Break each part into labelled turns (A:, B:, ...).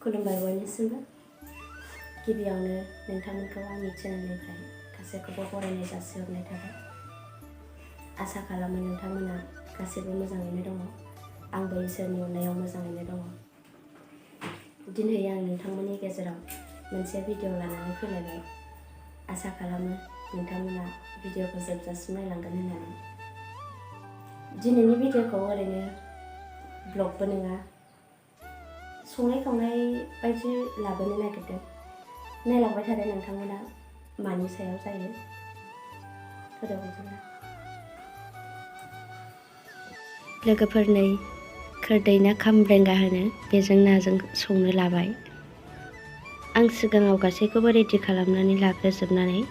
A: खुलुमबाय बयनिसिमबो। गिबियावनो नोंथांमोनखौ आंनि चेनेलनिफ्राय गासैखौबो बरायनाय जासिहरनाय थाबाय। आसा खालामो नोंथांमोना गासैबो मोजाङैनो दङ। आंबो इसोरनि अननायाव मोजाङैनो दङ। दिनै आं नोंथांमोननि गेजेराव मोनसे भिडिअ लानानै फैलायबाय। आसा खालामो नोंथांमोना भिडिअखौ जोबजासिम नायलांगोन होननानै। दिनैनि भिडिअखौ ओरैनो ब्लगबो नङा, संनाय खावनाय बायदि लाबोनो नागिरदों। नायलांबाय थादो नोंथांमोना मानि सायाव जायो। होदो बिदिब्ला। लोगोफोरनै खोरदै ना खामब्रेंगा होनो, बेजों नाजों संनो लाबाय। आं सिगाङाव गासैखौबो रेडि खालामनानै लाग्रोजोबनानै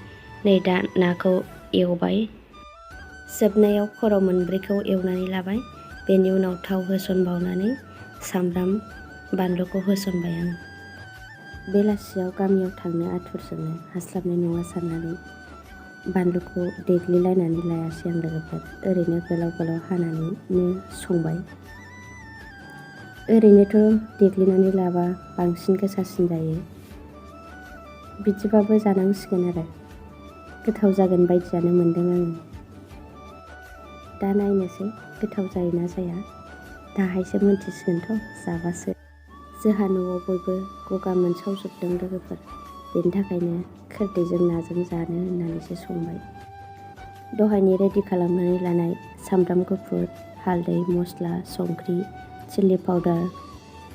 A: नै दा नाखौ एवबाय। जोबनायाव खर' मोनब्रैखौ एवनानै लाबाय। बेनि उनाव थाव होसनबावनानै सामब्राम बानलुखौ होसनबाय आं। बेलासियाव गामियाव थांनो आथुरजोंनो हास्लाबनाय नङा साननानै बानलुखौ देग्लिलायनानै लायासै आं लोगोफोर। ओरैनो गोलाव गोलाव हानानैनो संबाय। ओरैनोथ' देग्लिनानै लाबा बांसिन गोसासिन जायो। बिदिबाबो जानांसिगोन आरो। गोथाव जागोन बायदियानो मोनदों आङो। दा नायनोसै गोथाव जायोना जाया। दाहायसो मोनथिसिगोनथ' जाबासो। जोंहा न'आव बयबो गगा मोनसावजोबदों लोगोफोर। बेनि थाखायनो खोरदैजों नाजों जानो होननानैसो संबाय। दहायनि रेडि खालामनानै लानाय सामब्राम गुफुर, हालदै, मस्ला, संख्रि, चिल्ली पाउडार,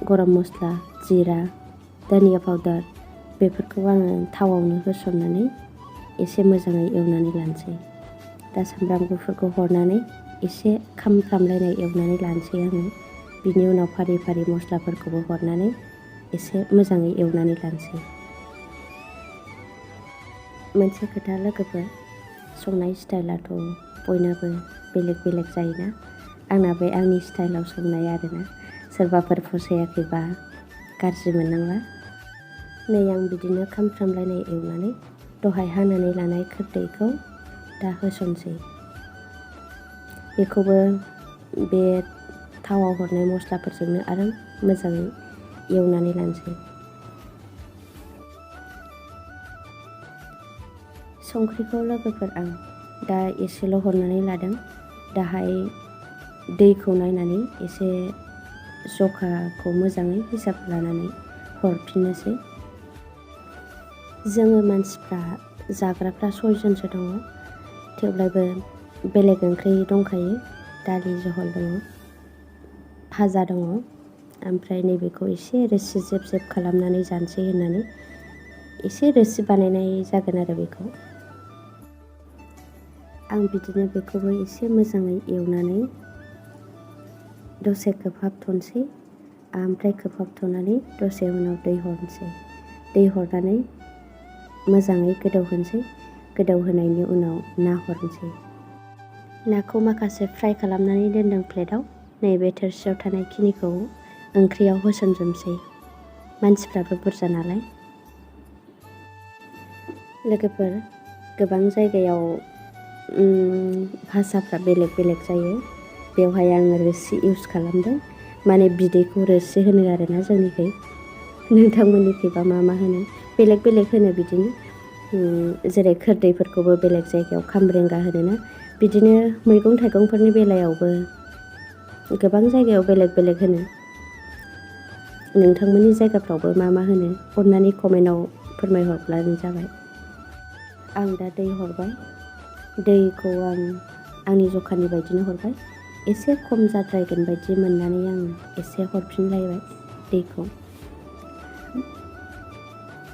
A: गरम मस्ला, जिरा, धनिया पाउडार बेफोरखौ आङो थावआवनो होसननानै एसे मोजाङै एवनानै लानोसै। दा सामब्राम गुफुरखौ हरनानै एसे खामफ्रामलायनाय एवनानै लानोसै आङो। बिनि उनाव फारि फारि मस्लाफोरखौबो हरनानै एसे मोजाङै एवनानै लानोसै। मोनसे खोथा लोगोफोर, संनाय स्टाइलाथ' बयनाबो बेलेग बेलेग जायोना। आंना बे आंनि स्टाइलाव संनाय आरोना। सोरबाफोर फसायाखैबा गाज्रि मोननांला। नै आं बिदिनो खामफ्रामलायनाय एवनानै दहाय हानानै लानाय खोरदैखौ दा होसनसै। बेखौबो बे थावआव हरनाय मस्लाफोरजोंनो आरो मोजाङै एवनानै लानोसै। संख्रिखौ लोगोफोर आं दा एसेल' हरनानै लादों। दाहाय दैखौ नायनानै एसे जखाखौ मोजाङै हिसाब लानानै हरफिननोसै। जोङो मानसिफ्रा जाग्राफ्रा 6 जनसो दङ। थेवब्लाबो बेलेग ओंख्रि दंखायो। दालि जहल दङ, भाजा दङ। ओमफ्राय नैबेखौ एसे रोसि जेब जेब खालामनानै जानोसै होननानै एसे रोसि बानायनाय जागोन आरो बेखौ। आं बिदिनो बेखौबो एसे मोजाङै एवनानै दसे खोबहाबथ'नोसै। ओमफ्राय खोबहाबथ'नानै दसे उनाव दै हरनोसै। दै हरनानै मोजाङै गोदौहोनोसै। गोदौहोनायनि उनाव ना हरनोसै। नाखौ माखासे फ्राय खालामनानै दोनदों प्लेटाव। नैबे थोरसियाव थानाय खिनिखौ ओंख्रियाव होसनजोबनोसै। मानसिफ्राबो बुरजा नालाय। लोगोफोर, गोबां जायगायाव भाषाफ्रा बेलेग बेलेग जायो। बेवहाय आङो रोसि इउस खालामदों। माने बिदैखौ रोसि होनो आरोना जोंनिखै। नोंथांमोननिखैबा मा होनो? बेलेग बेलेग होनो बिदिनो। जेरै खोरदैफोरखौबो बेलेग जायगायाव खामब्रेंगा होनोना। बिदिनो मैगं थाइगंफोरनि बेलायावबो गोबां जायगायाव बेलेग बेलेग होनो। नोंथांमोननि जायगाफ्रावबो मा होनो? अननानै कमेन्टआव फोरमायहरब्लानो जाबाय। आं दा दै हरबाय। दैखौ आं आंनि जखानि बायदिनो हरबाय। एसे खम जाद्रायगोन बायदि मोननानै आं एसे हरफिनलायबाय दैखौ।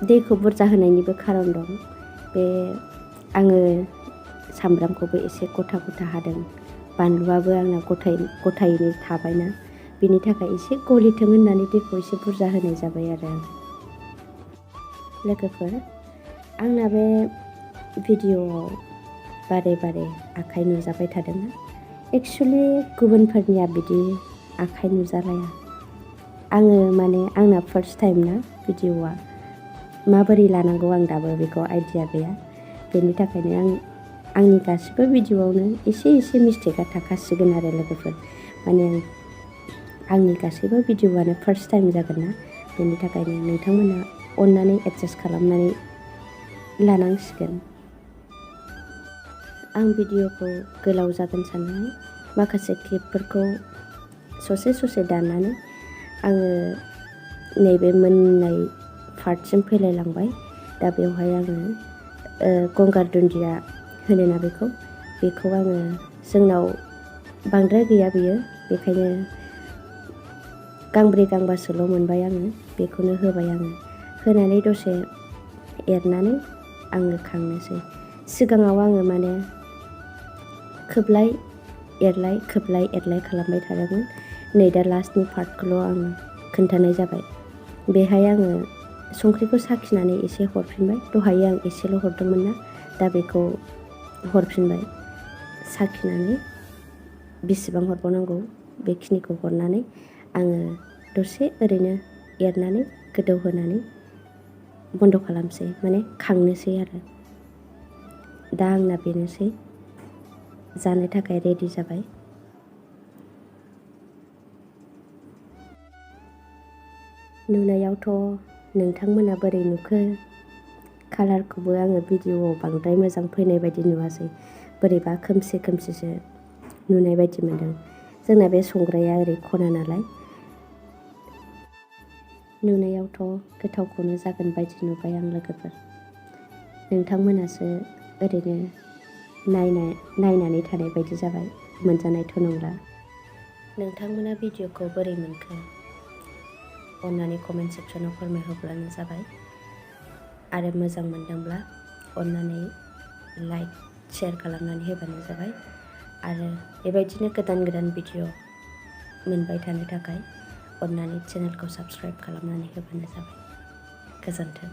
A: दैखौ बुरजा होनायनिबो खारन दं। बे आङो सामब्रामखौबो एसे गथा गथा हादों। बानलुआबो आंना गथायैनो थाबायना। बिनि थाखाय एसे गलिथों होननानै दैखौ एसे बुरजा होनाय जाबाय आरो आं। लोगोफोर, आंना बे भिडिअ'आव बारे बारे आखाइ नुजाबाय थादोंना। एक्सुवेलि गुबुनफोरनिया बिदि आखाइ नुजालाया। आङो माने आंना फार्स्ट टाइम ना भिडिअ'आ। माबोरै लानांगौ आं दाबो बेखौ आइडिया गैया। बेनि थाखायनो आंनि गासिबो भिडिअ'आवनो एसे एसे मिस्टेकआ थाखासिगोन आरो लोगोफोर। माने आंनि गासैबो भिडिअ'आनो फार्स्ट टाइम जागोन ना। बेनि थाखायनो नोंथांमोना अननानै एडजास्ट खालामनानै लानांसिगोन। आं भिडिअ'खौ गोलाव जागोन साननानै माखासे क्लिपफोरखौ ससे दाननानै आङो नैबे मोननाय पार्टसिम फैलायलांबाय। दा बेवहाय आङो गंगार दुन्दिया होनोना बेखौ आङो जोंनाव बांद्राय गैया बेयो, बेखायनो गांब्रै गांबासोल' मोनबाय आङो, बेखौनो होबाय आङो। होनानै दसे एरनानै आङो खांनोसै। सिगाङाव आङो माने खोबलाय एरलाय खालामबाय थादोंमोन। नै दा लास्टनि पार्टखौल' आङो खोन्थानाय जाबाय। बेहाय आङो संख्रिखौ साखिनानै एसे हरफिनबाय। दहाय आं एसेल' हरदोंमोन ना, दा बेखौ हरफिनबाय। साखिनानै बेसेबां हरबावनांगौ बेखिनिखौ हरनानै आङो दसे ओरैनो एरनानै गोदौहोनानै बन्द' खालामसै, माने खांनोसै आरो। दा आंना बेनोसै, जानो थाखाय रेडि जाबाय। नुनायावथ' नोंथांमोना बोरै नुखो? कालारखौबो आङो भिडिअ'आव बांद्राय मोजां फैनाय बायदि नुवासै, बोरैबा खोमसिसो नुनाय बायदि मोनदों। जोंना बे संग्राया ओरै खना नालाय, नुनायावथ' गोथावखौनो जागोन बायदि नुबाय आं लोगोफोर। नोंथांमोनासो ओरैनो नायनानै थानाय बायदि जाबाय, मोनजानायथ' नंला। नोंथांमोना भिडिअ'खौ बोरै मोनखो? अननानै कमेन्ट सेक्सनाव फोरमायहरब्लानो जाबाय। आरो मोजां मोनदोंब्ला अननानै लाइक शेयार खालामनानै होबानो जाबाय। आरो बेबायदिनो गोदान भिडिअ' मोनबाय थानो थाखाय अननानै चेनेलखौ साबस्क्राइब खालामनानै होबानो जाबाय। गोजोन्थों।